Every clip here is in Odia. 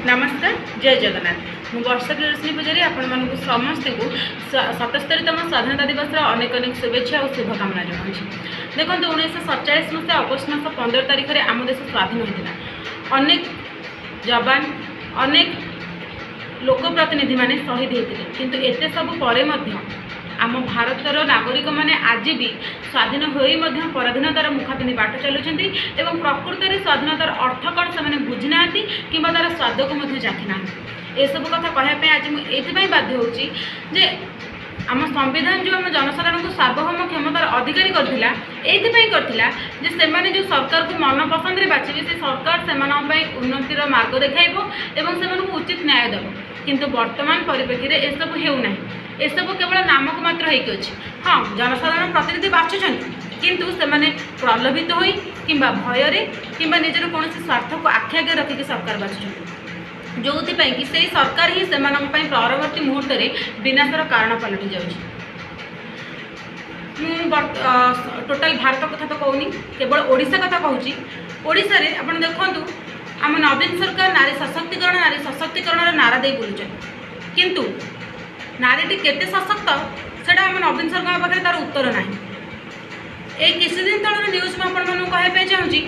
ନମସ୍କାର, ଜୟ ଜଗନ୍ନାଥ। ମୁଁ ବର୍ଷା ପ୍ରିୟଦର୍ଶିନୀ ପୂଜାରୀ ଆପଣମାନଙ୍କୁ ସମସ୍ତଙ୍କୁ 77ତମ ସ୍ୱାଧୀନତା ଦିବସର ଅନେକ ଅନେକ ଶୁଭେଚ୍ଛା ଓ ଶୁଭକାମନା ଜଣାଉଛି। ଦେଖନ୍ତୁ, 1947 ମସିହା ଅଗଷ୍ଟ ମାସ 15 ତାରିଖରେ ଆମ ଦେଶ ସ୍ୱାଧୀନ ହୋଇଥିଲା। ଅନେକ ଯବାନ, ଅନେକ ଲୋକପ୍ରତିନିଧିମାନେ ଶହୀଦ ହୋଇଥିଲେ। କିନ୍ତୁ ଏତେ ସବୁ ପରେ ମଧ୍ୟ ଆମ ଭାରତର ନାଗରିକମାନେ ଆଜି ବି ସ୍ୱାଧୀନ ହୋଇ ମଧ୍ୟ ପରାଧୀନତାର ମୁଖା ପିନ୍ଧି ବାଟ ଚାଲୁଛନ୍ତି ଏବଂ ପ୍ରକୃତରେ ସ୍ୱାଧୀନତାର ଅର୍ଥ କ'ଣ ସେମାନେ ବୁଝିନାହାନ୍ତି କିମ୍ବା ତା'ର ସ୍ୱାଦକୁ ମଧ୍ୟ ଚାଖିନାହାନ୍ତି। ଏସବୁ କଥା କହିବା ପାଇଁ ଆଜି ମୁଁ ଏଇଥିପାଇଁ ବାଧ୍ୟ ହେଉଛି ଯେ ଆମ ସମ୍ବିଧାନ ଯେଉଁ ଆମ ଜନସାଧାରଣଙ୍କୁ ସାର୍ବଭୌମ କ୍ଷମତାର ଅଧିକାରୀ କରିଥିଲା, ଏଇଥିପାଇଁ କରିଥିଲା ଯେ ସେମାନେ ଯେଉଁ ସରକାରକୁ ମନ ପସନ୍ଦରେ ବାଛିବେ, ସେ ସରକାର ସେମାନଙ୍କ ପାଇଁ ଉନ୍ନତିର ମାର୍ଗ ଦେଖାଇବ ଏବଂ ସେମାନଙ୍କୁ ଉଚିତ ନ୍ୟାୟ ଦେବ। କିନ୍ତୁ ବର୍ତ୍ତମାନ ପରିପ୍ରେକ୍ଷୀରେ ଏସବୁ ହେଉନାହିଁ। ଏସବୁ କେବଳ ନାମକୁ ମାତ୍ର ହେଇକି ଅଛି। ହଁ, ଜନସାଧାରଣ ପ୍ରତିନିଧି ବାଛୁଛନ୍ତି, କିନ୍ତୁ ସେମାନେ ପ୍ରଲୋଭିତ ହୋଇ କିମ୍ବା ଭୟରେ କିମ୍ବା ନିଜର କୌଣସି ସ୍ୱାର୍ଥକୁ ଆଖି ଆଗରେ ରଖିକି ସରକାର ବାଛୁଛନ୍ତି, ଯେଉଁଥିପାଇଁ କି ସେଇ ସରକାର ହିଁ ସେମାନଙ୍କ ପାଇଁ ପରବର୍ତ୍ତୀ ମୁହୂର୍ତ୍ତରେ ବିନାଶର କାରଣ ପାଲଟି ଯାଉଛି। ମୁଁ ଟୋଟାଲ ଭାରତ କଥା ତ କହୁନି, କେବଳ ଓଡ଼ିଶା କଥା କହୁଛି। ଓଡ଼ିଶାରେ ଆପଣ ଦେଖନ୍ତୁ, ଆମ ନବୀନ ସରକାର ନାରୀ ସଶକ୍ତିକରଣ, ନାରୀ ସଶକ୍ତିକରଣର ନାରା ଦେଇ ବୁଲୁଛନ୍ତି। କିନ୍ତୁ ନାରୀଟି କେତେ ସଶକ୍ତ, ସେଇଟା ଆମ ନବୀନ ସରକାରଙ୍କ ପାଖରେ ତା'ର ଉତ୍ତର ନାହିଁ। ଏଇ କିଛି ଦିନ ତଳର ନ୍ୟୁଜ୍ ମୁଁ ଆପଣମାନଙ୍କୁ କହିବା ପାଇଁ ଚାହୁଁଛି।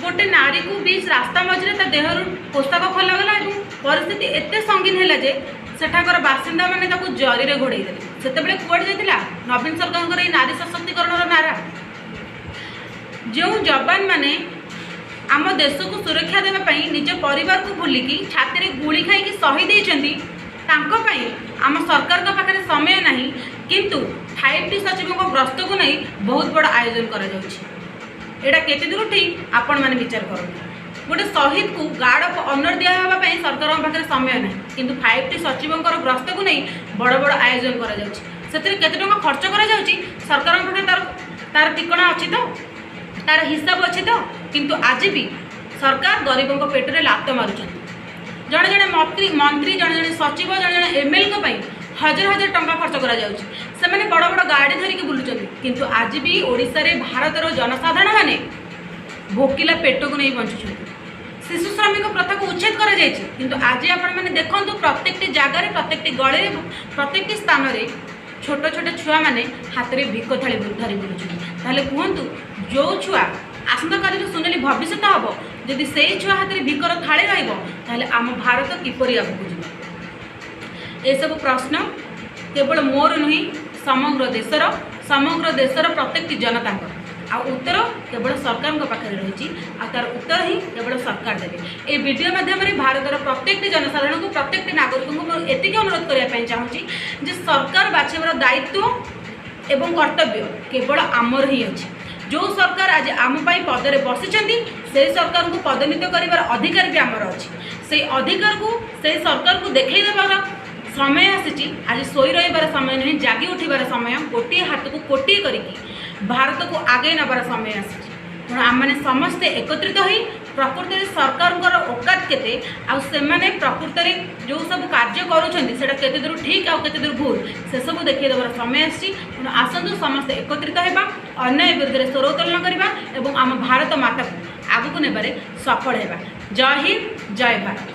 ଗୋଟେ ନାରୀକୁ ବିଚ୍ ରାସ୍ତା ମଝିରେ ତା ଦେହରୁ ପୋଷାକ ଖୋଲାଗଲା ଏବଂ ପରିସ୍ଥିତି ଏତେ ସଙ୍ଗୀନ ହେଲା ଯେ ସେଠାକାର ବାସିନ୍ଦାମାନେ ତାକୁ ଜରିରେ ଘୋଡ଼େଇ ଦେଲେ। ସେତେବେଳେ କୁଆଡ଼େ ଯାଇଥିଲା ନବୀନ ସରକାରଙ୍କର ଏଇ ନାରୀ ସଶକ୍ତିକରଣର ନାରା? ଯେଉଁ ଯବାନମାନେ ଆମ ଦେଶକୁ ସୁରକ୍ଷା ଦେବା ପାଇଁ ନିଜ ପରିବାରକୁ ଭୁଲିକି ଛାତିରେ ଗୁଳି ଖାଇକି ଶହୀଦ ହେଇଛନ୍ତି, ତାଙ୍କ ପାଇଁ ଆମ ସରକାରଙ୍କ ପାଖରେ ସମୟ ନାହିଁ। କିନ୍ତୁ 5ଟି ସଚିବଙ୍କ ଗ୍ରସ୍ତକୁ ନେଇ ବହୁତ ବଡ଼ ଆୟୋଜନ କରାଯାଉଛି। ଏଇଟା କେତେ ଦୂର ଠିକ୍, ଆପଣମାନେ ବିଚାର କରନ୍ତୁ। ଗୋଟେ ଶହୀଦକୁ ଗାର୍ଡ଼ ଅଫ୍ ଅନର୍ ଦିଆହେବା ପାଇଁ ସରକାରଙ୍କ ପାଖରେ ସମୟ ନାହିଁ, କିନ୍ତୁ 5ଟି ସଚିବଙ୍କର ଗ୍ରସ୍ତକୁ ନେଇ ବଡ଼ ବଡ଼ ଆୟୋଜନ କରାଯାଉଛି। ସେଥିରେ କେତେ ଟଙ୍କା ଖର୍ଚ୍ଚ କରାଯାଉଛି, ସରକାରଙ୍କ ପାଖରେ ତାର ଠିକଣା ଅଛି ତ? ତାର ହିସାବ ଅଛି ତ? କିନ୍ତୁ ଆଜି ବି ସରକାର ଗରିବଙ୍କ ପେଟରେ ଲାତ ମାରୁଛନ୍ତି। ଜଣେ ଜଣେ ମନ୍ତ୍ରୀ, ଜଣେ ଜଣେ ସଚିବ, ଜଣେ ଜଣେ ଏମ୍ଏଲ୍ଏଙ୍କ ପାଇଁ ହଜାର ହଜାର ଟଙ୍କା ଖର୍ଚ୍ଚ କରାଯାଉଛି। ସେମାନେ ବଡ଼ ବଡ଼ ଗାଡ଼ି ଧରିକି ବୁଲୁଛନ୍ତି। କିନ୍ତୁ ଆଜି ବି ଓଡ଼ିଶାରେ ଭାରତର ଜନସାଧାରଣମାନେ ଭୋକିଲା ପେଟକୁ ନେଇ ବଞ୍ଚୁଛନ୍ତି। ଶିଶୁ ଶ୍ରମିକ ପ୍ରଥାକୁ ଉଚ୍ଛେଦ କରାଯାଇଛି, କିନ୍ତୁ ଆଜି ଆପଣମାନେ ଦେଖନ୍ତୁ, ପ୍ରତ୍ୟେକଟି ଜାଗାରେ, ପ୍ରତ୍ୟେକଟି ଗଳିରେ, ପ୍ରତ୍ୟେକଟି ସ୍ଥାନରେ ଛୋଟ ଛୋଟ ଛୁଆମାନେ ହାତରେ ଭିକ ଥାଳି ଧରି ବୁଲୁଛନ୍ତି। ତାହେଲେ କୁହନ୍ତୁ, ଯେଉଁ ଛୁଆ ଆସନ୍ତାକାଲିର ସୁନେଲି ଭବିଷ୍ୟତ ହେବ, ଯଦି ସେଇ ଛୁଆ ହାତରେ ଭିକର ଥାଳି ରହିବ, ତାହେଲେ ଆମ ଭାରତ କିପରି ଆଗକୁ ଯିବ? ଏସବୁ ପ୍ରଶ୍ନ କେବଳ ମୋର ନୁହେଁ, ସମଗ୍ର ଦେଶର ପ୍ରତ୍ୟେକଟି ଜନତାଙ୍କର। ଆଉ ଉତ୍ତର କେବଳ ସରକାରଙ୍କ ପାଖରେ ରହିଛି ଆଉ ତାର ଉତ୍ତର ହିଁ କେବଳ ସରକାର ଦେବେ। এই ଭିଡ଼ିଓ ମାଧ୍ୟମରେ ଭାରତର ପ୍ରତ୍ୟେକଟି ଜନସାଧାରଣଙ୍କୁ, ପ୍ରତ୍ୟେକଟି ନାଗରିକଙ୍କୁ ମୁଁ ଏତିକି ଅନୁରୋଧ କରିବା ପାଇଁ ଚାହୁଁଛି ଯେ ସରକାର ବାଛିବାର ଦାୟିତ୍ୱ ଏବଂ କର୍ତ୍ତବ୍ୟ କେବଳ ଆମର ହିଁ ଅଛି। ଯେଉଁ ସରକାର ଆଜି ଆମ ପାଇଁ ପଦରେ ବସିଛନ୍ତି, ସେଇ ସରକାରଙ୍କୁ ପଦୋନ୍ନତ କରିବାର ଅଧିକାର ବି ଆମର ଅଛି। ସେଇ ଅଧିକାରକୁ ସେଇ ସରକାରକୁ ଦେଖାଇ ଦେବାର ସମୟ ଆସିଛି। ଆଜି ଶୋଇ ରହିବାର ସମୟ ନୁହେଁ, ଜାଗି ଉଠିବାର ସମୟ। ଗୋଟିଏ ହାତକୁ କୋଟିଏ କରିକି ଭାରତକୁ ଆଗେଇ ନେବାର ସମୟ ଆସିଛି। ତେଣୁ ଆମମାନେ ସମସ୍ତେ ଏକତ୍ରିତ ହୋଇ ପ୍ରକୃତରେ ସରକାରଙ୍କର ଔକାତ କେତେ ଆଉ ସେମାନେ ପ୍ରକୃତରେ ଯେଉଁ ସବୁ କାର୍ଯ୍ୟ କରୁଛନ୍ତି, ସେଇଟା କେତେ ଦୂର ଠିକ୍ ଆଉ କେତେ ଦୂର ଭୁଲ, ସେସବୁ ଦେଖାଇ ଦେବାର ସମୟ ଆସିଛି। ତେଣୁ ଆସନ୍ତୁ, ସମସ୍ତେ ଏକତ୍ରିତ ହେବା, ଅନ୍ୟାୟ ବିରୁଦ୍ଧରେ ସ୍ୱର ଉତ୍ତୋଳନ କରିବା ଏବଂ ଆମ ଭାରତ ମାତାକୁ ଆଗକୁ ନେବାରେ ସଫଳ ହେବା। ଜୟ ହିନ୍ଦ, ଜୟ ଭାରତ।